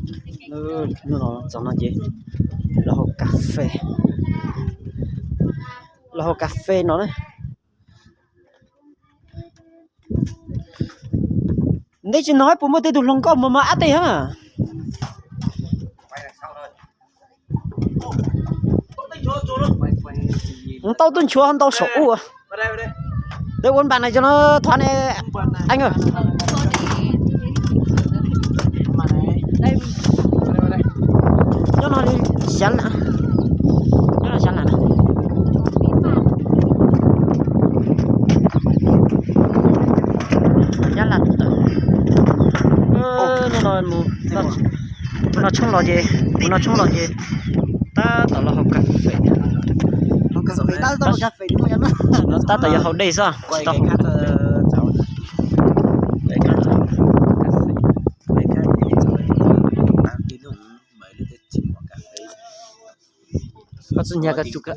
Hnub no txog no ces los haus kas fes, los haus kas fes no na. Ntev tsis no puas muaj tej tug hluas nkauj mos mos ab teg hab. Tau tuaj nchuav ntau saum ub. Peb ua npas no cov no thov ne, Eeb. Nyob no li xyav lam, nyob no xyav lam na. Nyab Laj tawm. Nyob no mus, mus no tshoob los ces, mus no tshoob los ces tab tom los haus kas fes. Tab tom yuav haus dej xwb tsis tau. Koj tsis nyiam koj tug kas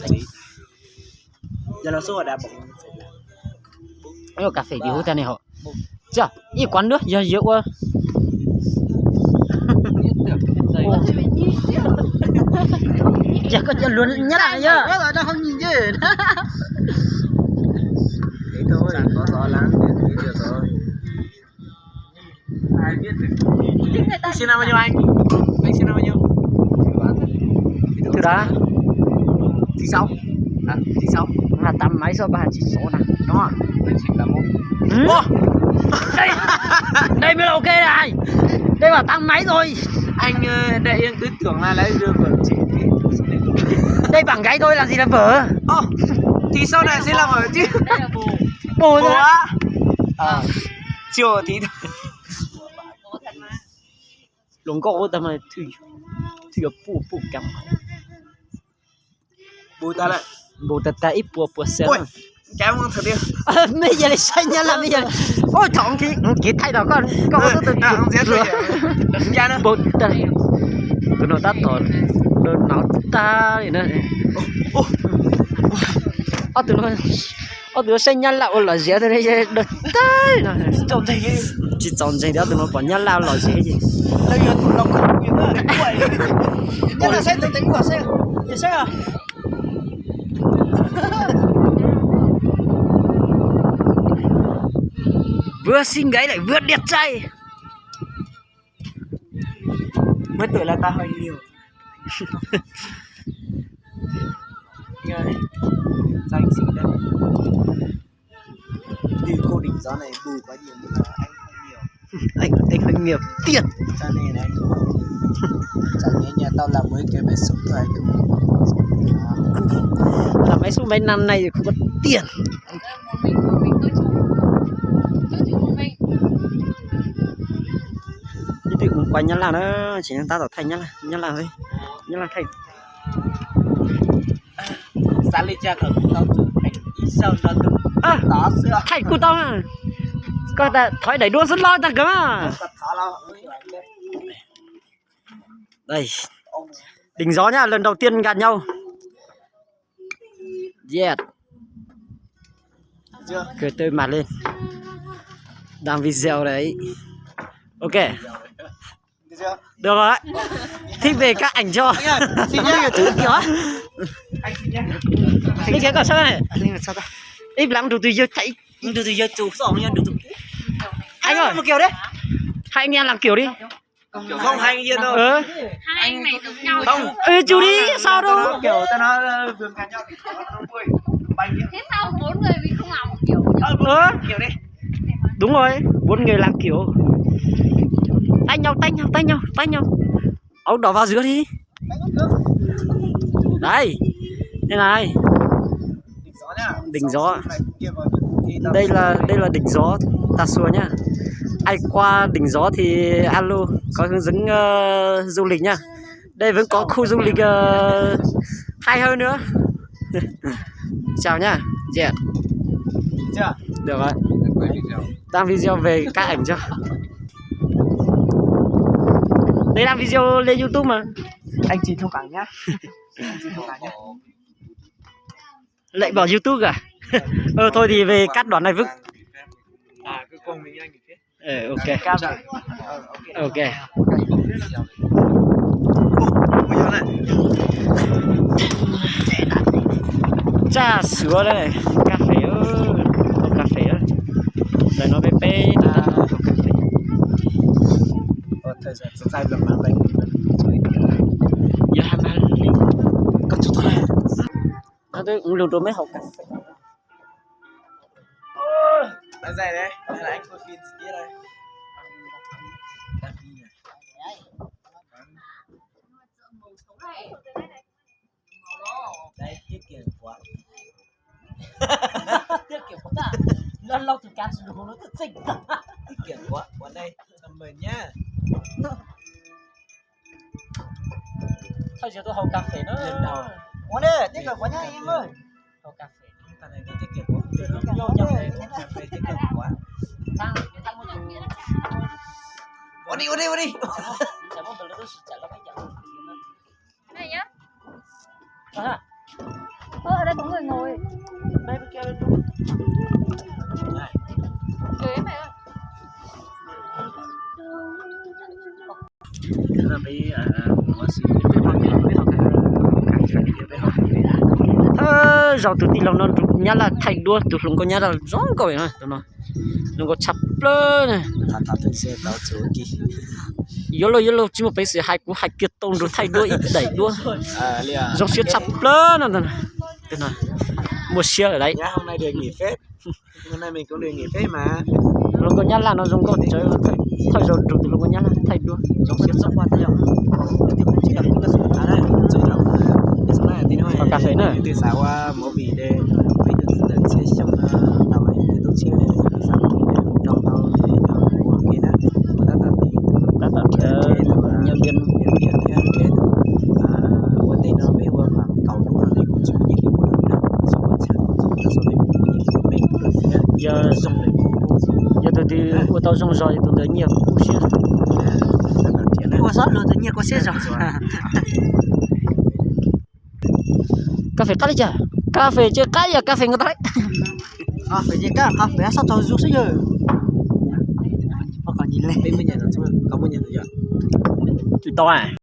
fes tim huv tag ne hos. Ib kuav nruab yog yuav ua. Ces koj cov luag Nyab Laj yog. Sinh năm bao nhiêu anh? Anh sinh năm bao nhiêu? Từ đó. Chín sáu. Hả? Chín sáu. Là tám mấy số ba chín số nè. Đúng rồi. Anh sinh tám mốt. Ủa? Đây, đây mới là ok này. Đây bảo tám mấy rồi. Anh, ờ, đại em cứ tưởng là lấy được của chị. Đây bảng gáy thôi làm gì là vở. Ồ, thì sau này sẽ là vở chứ. Đây là bồ. Bồ rồi. Bồ á? Ờ. Chưa thì thôi. Luag nkauj ub tag mas thwj yuav puj puj kam. Npau tag tag ib puas puas xees. Mej yog li saib Nyab Laj, mej yog li. Ua thaum kev thaij no koj, koj ua tub tu. Npau tag, tus no tab tom nau tag li na. Ob tug no, ob tug no saib Nyab Laj ua lom zem, tus no daws tag no. Tsis txaus ntseeg tias ob tug no pom Nyab Laj ua lom zem ces. Vừa xinh gái lại vừa đẹp trai. Mới tuổi là ta hơi nhiều. Anh, anh hơi nhiều tiền. Cho nên là anh, cho nên nhà tao làm mới cái máy xúc rồi. Làm máy xúc mấy năm nay rồi không có tiền. Ib tug mus qua Nyab Laj na, tseem tab tom thaij Nyab Laj, Nyab Laj, Nyab Laj thaij. Thaij kuj tau, koj thov đẩy đuôi xuống lo tag kawg. Đây, đỉnh gió nhá, lần đầu tiên gặp nhau. Yes. Kêu tôi mặt lên. Đang video đấy. Ok. Được rồi. Thích về các ảnh cho. Lý kéo cọ sao này? Ib lăng rụt tụi yơ chạy. Rụt tụi yơ chủ sổ nha, rụt tụi. Anh ơi, một kiểu đấy. Hai anh em làm kiểu đi. Không, hai anh em đâu. Hai anh này giống nhau. Không. Ừ, chủ đi, sao đâu. Tao nói kiểu, tao nói, ờ, vườn cà nho thì nó vui. Thế sao bốn người mình không làm một kiểu nhỉ? Ờ, bốn người kiểu đi. Đúng rồi, bốn người làm kiểu. Tách nhau, tách nhau, tách nhau, tách nhau. Áo đỏ vào giữa đi. Đấy. Đây này. Đỉnh gió. Đây là, đây là đỉnh gió Tà Xùa nhá. Ai qua đỉnh gió thì alo, có hướng dẫn, ờ, du lịch nhá. Đây vẫn có khu du lịch, ờ, hay hơn nữa. Chào nhá. Dạ. Được rồi. Đăng video về các ảnh cho. Đây, đăng video lên YouTube mà. Anh chị thông cảm nhá. Anh chị thông cảm nhá. Lại bỏ YouTube à? Ờ, thôi thì về cắt đoạn này Vứt. À, cuối cùng mình anh nghỉ phép. Ok. Ok. Tsaj xwb, kas fes, haus kas fes. Ntawm no peb peb haus kas fes. Yog hais mas li, no twb lug rau meb haus kas fes. Thawj zaug tuaj haus kas fes na. Ua ne, tiag kawg quav nyab ib lawm. Haus kas fes. Ua đi, ua đi, ua đi. Thawj zaug tus tij laug no nrug nyab laj thaij duab, tus hluas nkauj nyab laj zoo nkauj no, tus no zoo nkauj tshaj plaws na. Yuav lauj, yuav lauj, tsis muaj peev xwm hais, kuv hais kiag tau nrug thaij duab ib daim duab zoo siab tshaj plaws no. Muaj siab lawm. Hluas nkauj nyab laj no zoo nkauj tsawv, thawj zaug nrug tus hluas nkauj nyab laj thaij duab. Haus kas fes na. Tab tom nyob ntiab. Yog, yog tus twg ua tau zoo zog, tus ntawd nyiaj kub siab. Ua txhob luag tus nyiaj kub siab zog. Kas fes qab li cas? Kas fes ces qab yog kas fes nkaus tas lawm. Kas fes ces qab, kas fes xob tau zus xwb yog. Tsis tau.